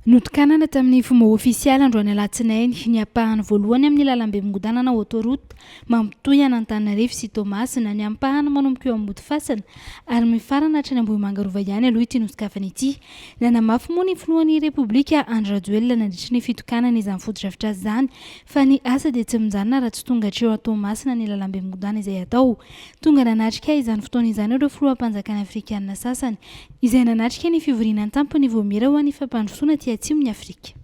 Notokanana tamin'ny fomba ofisialy androany alatsinainy ny ampahany voalohany amin'ny lalambe migodanana autoroute mampitohy an'Antananarivo sy Toamasina, ny ampahany manomboka eo Ambodifasana ary mifarana hatrany Ambohimanga Rova ihany aloha ity nosokafana ity. Nanamafy moa ny filohan'ny Repoblika Andry Rajoelina nandritry ny fitokanana izany fotodrafitrasa izany fa ny asa dia tsy mijanona raha tsy tonga hatreo Toamasina ny lalambe migodana izay atao. Tonga nanatrika izany fotoana izany ireo filoham-panjakana afrikanina sasany izay nanatrika ny fivoriana an-tampon'ny Vaomiera ho an'ny Fampandrosoana aty Atsimon'i Afrika.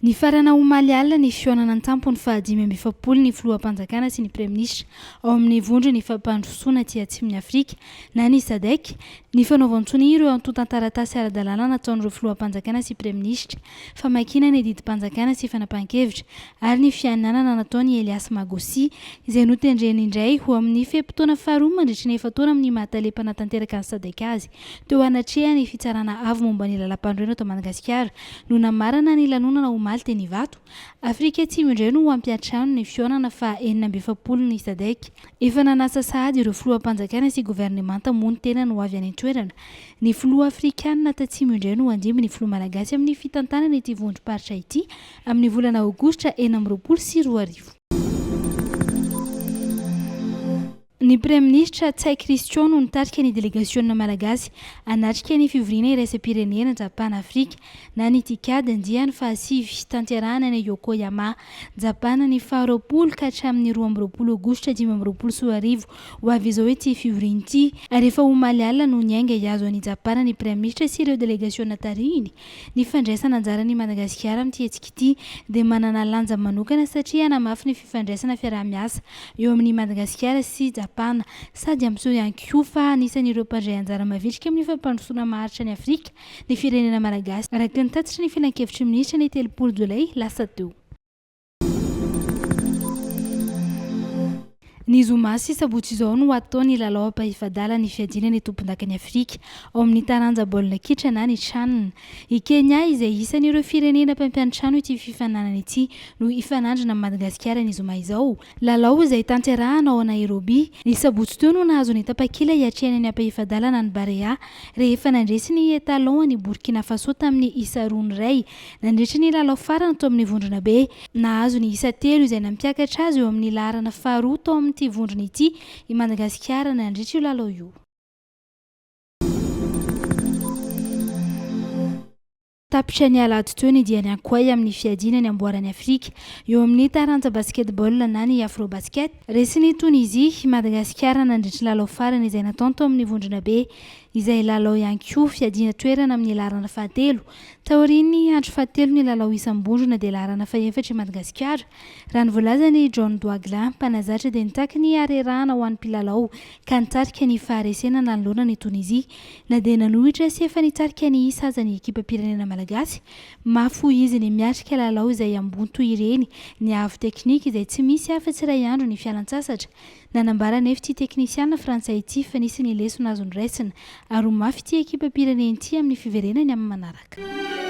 Nifarana omaly alina ny fihaonana an-tampony faha 45 ny filoham-panjakana sy ny praiminisitra ao amin'ny Vondron'ny Fampandrosoana aty Atsimon'i Afrika na ny Sadec, ny fanaovan-tsonia ireo antontan-taratasy ara-dalàna nataon'ireo filoham-panjakana sy praiminisitra, famakiana ny didim-panjakana sy fanapahan-kevitra ary ny fianianana nataon'i Elias Magosi, izay notendreny indray ho amin'ny fe-potoana faharoa mandritry ny efa-taona amin'ny maha tale mpanatanteraka ny Sadec azy, teo anatrehan'ny Fitsarana Avo momba ny Lalampanorenana eto Madagasikara, no namarana ny lanonana omaly teny Ivato. Afrika Atsimo indray no hampiantrano ny fihaonana faha 46 ny Sadec. Efa nanasa sahady ireo filoham-panjakana sy governemanta moa ny tenany ho avy any an-toerana. Ny filoha afrikanina tatsimo indray no handimby ny filoha malagasy amin'ny fitantanana ity vondrom-paritra ity amin'ny volana aogositra 2026. Ny Praiminisitra Ntsay Christian no nitarika ny delegasiona malagasy hanatrika ny fivoriana iraisam-pirenena Japana-Afrika na ny TICAD andiany fahasivy tanterahana any Yokoyama, Japana ny faha 20 ka hatramin'ny 22 aogositra 2025 ho avy izao ity fivoriana ity. Ary efa omaly alina no niainga hihazo an'i Japana ny Praiminisitra sy ireo delegasiona tarihiny. Ny fandraisana anjaran'i Madagasikara amin'ity hetsika ity dia manana lanja manokana satria hanamafy ny fifandraisana fiaraha-miasa eo amin'i Madagasikara sy Japana sady hampiseho ihany koa fa anisan'ireo mpandray anjara mavitrika amin'ny fampandrosoana maharitra an'i Afrika ny firenena malagasy, araka ny tatitry ny filankevitry ny minisitra ny 30 jolay lasa teo. Ny zoma sy sabotsy izao no hatao ny lalao ampahifadalan'ny fiadiana ny tompondakan'i Afrika ao amin'ny taranja baolina kitra na ny Chan. I Kenya izay isan'ireo firenena mpampiantrano ity fifaninanana ity no hifanandrina amin'i Madagasikara ny zoma izao. Lalao izay tanterahana ao Nairobi. Ny sabotsy teo no nahazo ny tapakila hiatrehana ny ampahifadalana ny Barea rehefa nandresy ny Etalon an'i Burkina Faso tamin'ny isa roa ny iray Nandritra ny lalao farany tao amin'ny vondrona B, nahazo ny isa telo izay nampiakatra azy eo amin'ny laharana faharoa tao amin'ity vondrona ity i Madagasikara nandritra io lalao io. Tapitra ny alahady teo ny dian'ny Ankoay amin'ny fiadiana ny amboaran'i Afrika eo amin'ny taranja basketball na ny Afrobasket. Resin'i Tonizia i Madagasikara nandritra ny lalao farany izay nataony tao amin'ny vondrona B, izay lalao ihany koa fiadiana toerana amin'ny laharana fahatelo. Taorian'ny andro fahatelo ny lalao isam-bondrona dia laharana fahefatra i Madagasikara. Raha ny voalazan'i John Douaglin, mpanazatra dia nitaky ny harerahana ho an'ny mpilalao ka nitarika ny faharesena nanoloana an'i Tonizia. Na dia nanohitra sy efa nitarika ny isa aza ny ekipam-pirenena malagasy, mafy hoy izy ny miatrika lalao izay ambony toy ireny, ny haavo teknika izay tsy misy afa-tsy iray andro ny fialantsasatra. Nanambara anefa ity teknisiana frantsay ity fa nisy ny lesona azo noraisina ary ho mafy ity ekipam-pirenena ity amin'ny fiverenany amin'ny manaraka.